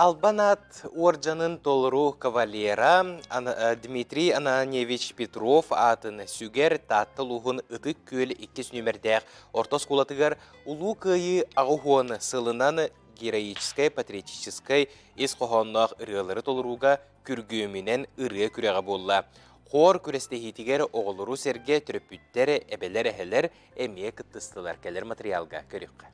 Албан аат уордьанын толору кавалера Дмитрий Ананьевич Петров аатын сүгэр Таатта улууһун Ытык Күөл иккис нүмердээх орто оскуолатыгар Улуу Кыайыы аҕыс уон сылынан героическай, патриотическай ис хоһоонноох ырыалары толорууга күргүөмүнэн ырыа күрэҕэ буолла. Хор күрэстэһиитигэр оҕолору сэргэ төрөппүттэр, эбэлэр-эһэлэр эмиэ кыттыстылар. Кэлэр материалга көрүөххэ.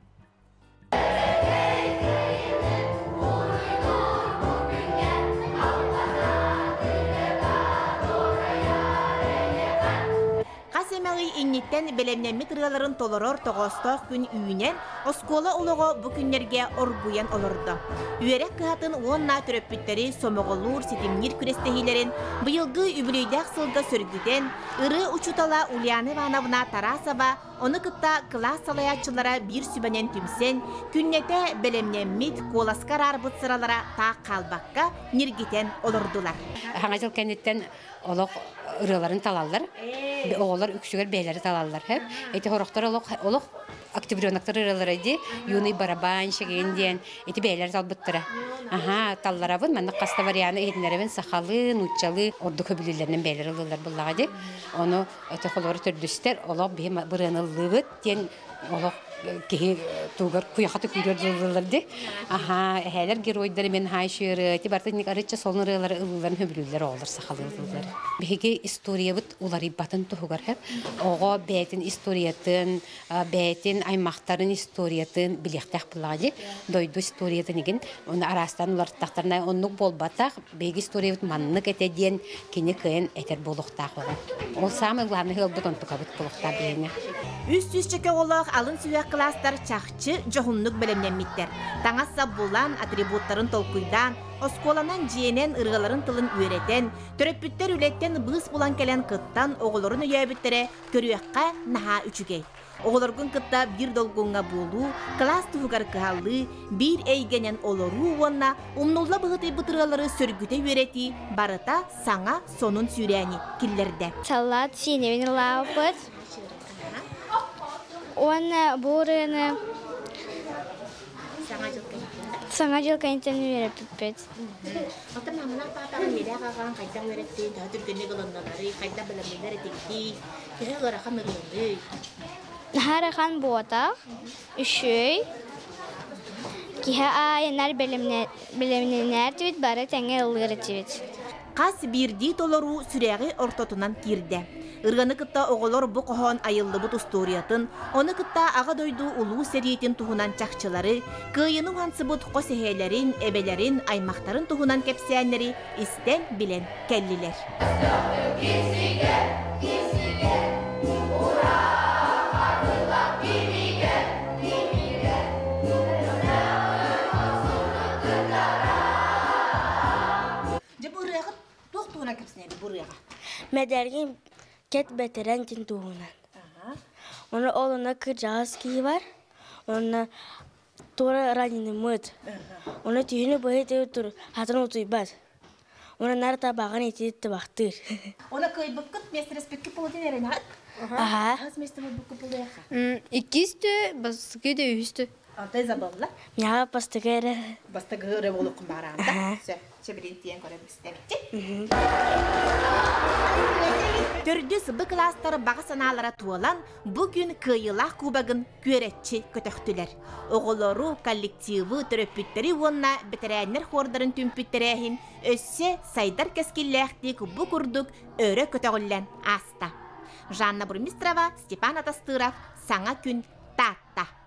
Хас эмэ ый инниттэн бэлэмнэммит ырыаларын толорор тоҕоостоох күн үүнэн, оскуола олоҕо бу күннэргэ оргуйан олордо. Үөрэх кыһатын уонна төрөппүттэри сомоҕолуур, ситимниир күрэстэһиилэрин быйылгы үбүлүөйдээх сылга сөргүтэн, ырыа учуутала Ульяна Ивановна Тарасова Ону кытта кылаас салайааччылара биир сүбэнэн түмсэн, күннэтэ бэлэмнэммит, куоласка араарбыт сыралара таах хаалбакка, ньиргитэн олордулар. Саҥа дьыл кэнниттэн олох ырыаларын талаллар. Оҕолор үксүгэр бэйэлэрэ талаллар. Ити сорохтор олох олох октябренактар ырыалара дии, юный барабанщик диэн ити бэйэлэрэ талбыттара. Аха, талларабын, маннык хаста варианы иһитиннэрэбин сахалыы, нууччалыы ордук хөбүлүүллэринэн бэйэлэрэ ылыллар буллаҕа дии. Ону Өтө холобура төрдүстэр олох биһи бырыаныллыыбыт диэн олох киһи тугар куйахата күүрэр дылылар ди. Аха, эһээлэр геройдары мен хаайшыры, ити барыта ник арычча солун ырыалары ыллыларын хөбүлүүллэр оҕолор сахалыы ыллылар. Биһиги историябыт уларыйбатын туһугар хэп оҕо бэйэтин историятын, бэйэтин аймахтарын историятын билиэхтээх буллаҕа дии. Дойду историятын игин оны араастаан уларыттахтарына оннук буолбатах. Биһиги историябыт маннык этэ диэн кини кыайан этэр буолуохтаах оҕо. Ол саамай главный ыалбыт онтукабыт буолуохтаах биһиэнэ. Үс сүүсчэкэ оҕолоох алын сүһүөх кылаастар чахчы дьоһуннук бэлэмнэммиттэр. Таҥас-сап булан, атрибуттарын толкуйдаан, оскуоланан дьиэнэн ырыаларын тылын үөрэтэн, төрөппүттэр үлэттэн быыс булан кэлэн кыттан оҕолорун өйөөбүттэрэ көрүөххэ наһаа үчүгэй. Оҕолоргун кытта биир долгуҥҥа буолуу, кылаас туһугар кыһаллыы, биир эйгэнэн олоруу уонна умнулла быһыытыйбыт ырыалары сөргүтэ үөрэтии барыта саҥа сонун сүүрээни киллэрдэ. Саллаат сиинэбин ылаабыт уонна бу ырыаны Саҥа дьыл кэнниттэн үөрэппиппит. Оттон маамалаах паапаҕын ийэлээх аҕаҕын хайдах үөрэттин, төһө түргэнник ылынналарый, хайдах бэлэмнэнэр этигитий, төһө ыарахан ырыаный? Наһаа ыарахан буотах, үчүгэй. Киһи аайы наар бэлэмнэнэр этибит, бары тэҥҥэ ыллыыр этибит. Хас биирдии толоруу сүрэҕи ортотунан киирдэ. Ырыаны кытта оҕолор бу хоһоон айыллыбыт устуоруйатын, ону кытта Аҕа дойду Улуу сэриитин туһунан чахчылары, кыайыыны уһансыбыт хос эһээлэрин, эбэлэрин, аймахтарын туһунан кэпсээннэри истэн, билэн кэллилэр. Дьэ бу ырыаҕыт туох туһунан кэпсэнэбит бу ырыаҕа? Мэдэргин кэт бэтэрэн дин туһунан. Оны ол онно кырдьаҕас киһи бар. Онно туора раненый Оны түһүнү быһы тур хатын утуйбат. Оны нар табаҕын ити табахтыыр. Оны кыайбыккыт миэстэлэспиккит буолатын эрэнэҕит? Аха. Хас миэстэ буолбуккут буолуохха? Иккистü, бастакы да үһүстү. Алтай забылла. Мяга бастакы эрэ. Бастакы эрэ буолуккун баараанда. Сөп. Чэбирин тиэн көрө истэбитчи. Төрдүс Б кылаастар баҕа санаалара туолан, бу күн кыайыылаах кубогын күөрэччи көтөхтүлэр. Оҕолору, коллективы, төрөппүттэри уонна бэтэрээннэр хуордарын түмпүт тэрээһин өссө сайдар кэскиллээхтик бу курдук өрө көтөҕүллэн ааста. Жанна Бурмистрова, Степан Атастыров, Саҥа күн, Таатта.